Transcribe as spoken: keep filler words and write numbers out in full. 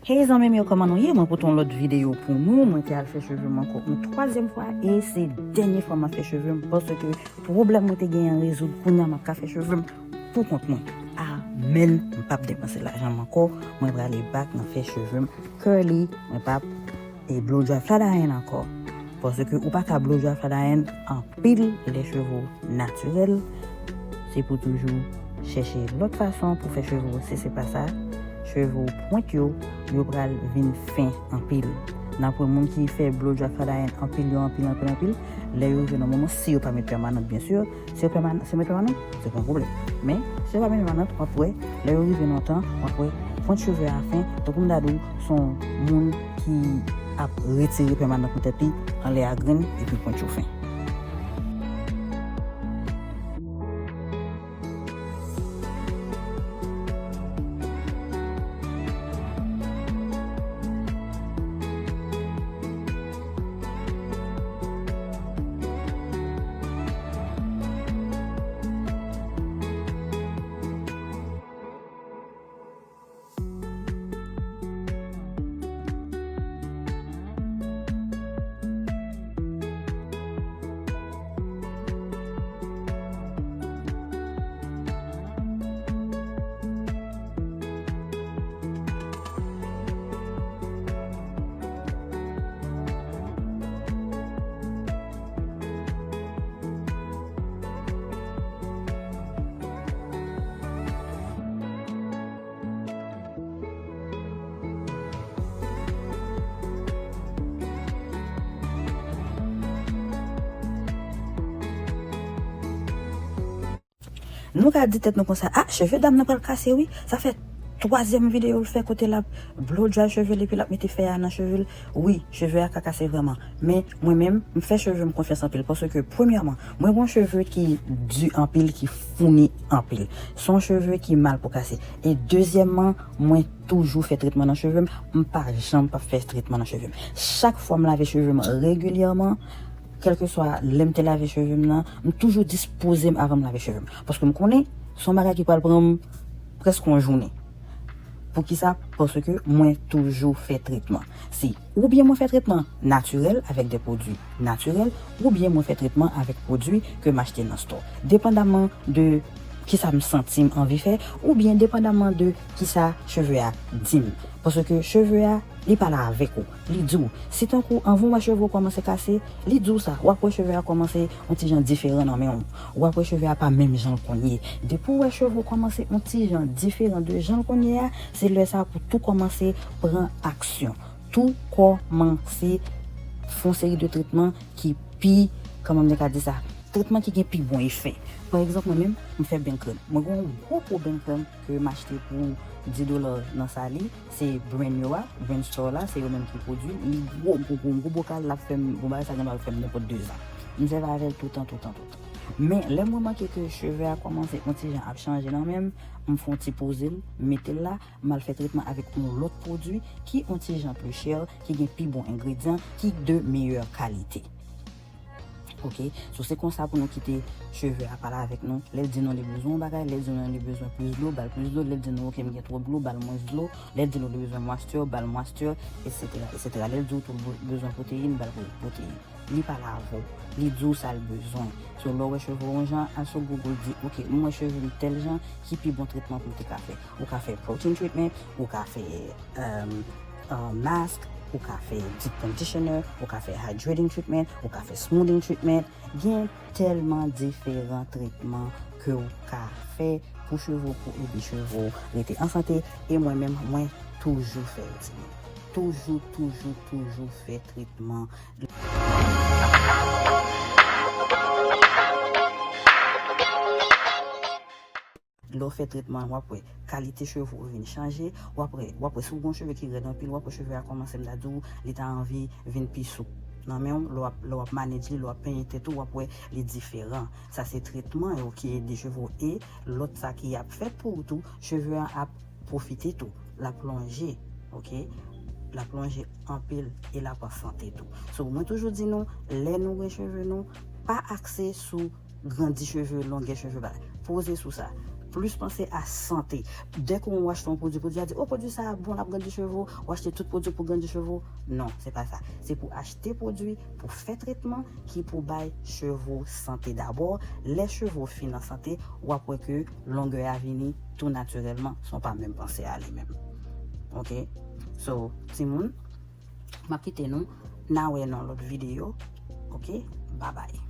Hey zanmi m yo, kòman nou ye? Mwen pote yon lòt videyo pou nou. Mwen te al fè cheve m ankò yon twazyèm fwa e se dènye fwa m ap fè cheve m paske pwoblèm mwen te genyen an rezoud. Kounye a m ap ka fè cheve m pou kont mwen. Amèn. M p ap depanse lajan m ankò. Mwen prale back nan fè cheve m curly. Mwen p ap e blow dry flat iron ankò. Paske ou pa ka blow dry flat iron anpil lè cheve w natirèl. Se pou toujou chèche lòt fason pou fè cheve w. Si se pa sa, cheve w pwent yo, yo pral vin fen anpil. N ap wè moun ki fè blow dry flat iron anpil yo, anpil, anpil, anpil. Lè yo rive nan moman, si yo pa met pèmanant, byen si, si yo pèmanant, si yo met pèmanant, se pa yon pwoblèm. Men, si yo pa met pèmanant, w ap wè, lè yo rive nan tan, w ap wè pwent cheve a fen, tankou m ta di w, se yon moun ki ap retire pèmanant nan tèt li, anlè a grenn, epi pwent yo fen. Nou ka di tèt nou konsa, ah, cheve dam nan pral kase wi. Sa fè twazyèm videyo l fè kote l ap blow dry cheve l epi l ap mete fè a nan cheve l. Wi, cheve a ka kase vrèman. Men, mwen menm, m fè cheve m konfyans anpil paske, premyèman, mwen gen yon cheve ki di anpil, ki founi anpil. Se yon cheve ki mal pou kase. E dezyèmman, mwen toujou fè tretman nan cheve m. M pa janm p ap fè tretman nan cheve m. Chak fwa m lave cheve m regilyèman, kèlkeswa lè m te lave cheve m nan, m toujou dispoze m avan m lave cheve m. Paske m konnen se yon bagay ki pral pran m prèske yon jounen. Poukisa? Paske mwen toujou fè tretman. Se oubyen mwen fè tretman natirèl avèk de pwodui natirèl, oubyen mwen fè tretman avèk pwodui ke m achte nan stò. Depandaman de kisa m santi m anvi fè, oubyen depandaman de kisa cheve a di m. Paske cheve a, li pale avèk ou. Li di w, si tankou anvan w wè cheve w kòmanse kase, li di w sa, w ap wè cheve a kòmanse yon ti jan diferan nan men w. W ap wè cheve a pa menm jan l konn ye. Depi w wè cheve w kòmanse yon ti jan diferan de jan l konn ye a, se lè sa pou tou kòmanse pran aksyon. Tou kòmanse fè yon seri de tretman ki pi, kòman m te ka di sa, tretman ki gen pi bon efè. Pa egzanp, mwen menm, m fè benkrèm. Mwen gen yon gwo po benkrèm ke m achte pou dis dola nan Sali. Se brand yo a, brand store la, se yo menm ki pwodui. Li gwo, gwo, gwo, gwo bokal, l ap fè m, bon, bagay sa gen dwa fè m nenpòt dezan. M sèvi avè l toutan, toutan, toutan. Men, lè m remake ke cheve a kòmanse yon ti jan ap chanje nan men m, m fè yon ti poze l, m mete l la, m al fè tretman avèk yon lòt pwodui ki yon ti jan pli chè, ki gen pi bon engredyan, ki de meyè kalite. Ok, so se konsa pou nou kite cheve a pale avèk nou. Lè l di nou li bezwen yon bagay, lè l di nou li bezwen plis dlo, ba l plis dlo. Lè l di nou, ok, m gen twòp dlo, ba l mwens dlo. Lè l di nou li bezwen moisture, ba l moisture, etsetera, etsetera. Lè l di w tou l be-, bezwen pwoteyin, ba l pwoteyin. Li pale avè w, li di w sa l bezwen. So, lè w wè cheve w yon jan, al sou Google, di, ok, m wè cheve m tèl jan, ki pi bon tretman pou m te ka fè? Ou ka fè protein treatment, ou ka fè, um, uh, mask, ou ka fè deep conditioner, ou ka fè hydrating treatment, ou ka fè smoothing treatment. Gen tèlman diferan tretman ke w ka fè pou cheve w, pou ede cheve w rete an sante. E mwen menm, mwen toujou fè yo, timoun. Toujou, toujou, toujou fè tretman. Lè w fè tretman, w ap wè kalite cheve w vin chanje. W ap wè, w ap wè si w gen yon cheve ki rèd anpil, w ap wè cheve a kòmanse, m ta di w, li ta anvi vin pi soup nan men w. Lè w ap, lè w ap manage li, lè w ap penyen tèt ou, w ap wè li diferan. Sa se tretman yo ki ede cheve w. E lòt sa ki ap fèt pou ou tou, cheve a ap pwofite tou. L ap lonje, ok? L ap lonje anpil e l ap an sante tou. So, mwen toujou di nou, lè nou gen cheve nou, pa akse sou grandi cheve, longè cheve, bagay. Poze sou sa. plis panse a sante. Dèke w achte yon pwodui, pwodui a di, o, pwodui sa a bon, l ap grandi cheve w, ou achte tout pwodui pou grandi cheve w. Non, se pa sa. Se pou achte pwodui pou fè tretman ki pou bay cheve w sante dabò. Lè cheve w fin an sante, w ap wè ke longè a vini tou natirèlman, san w pa menm panse a li menm. Ok? So, timoun, m ap kite nou, n a wè nan lòt videyo. Ok? Babay.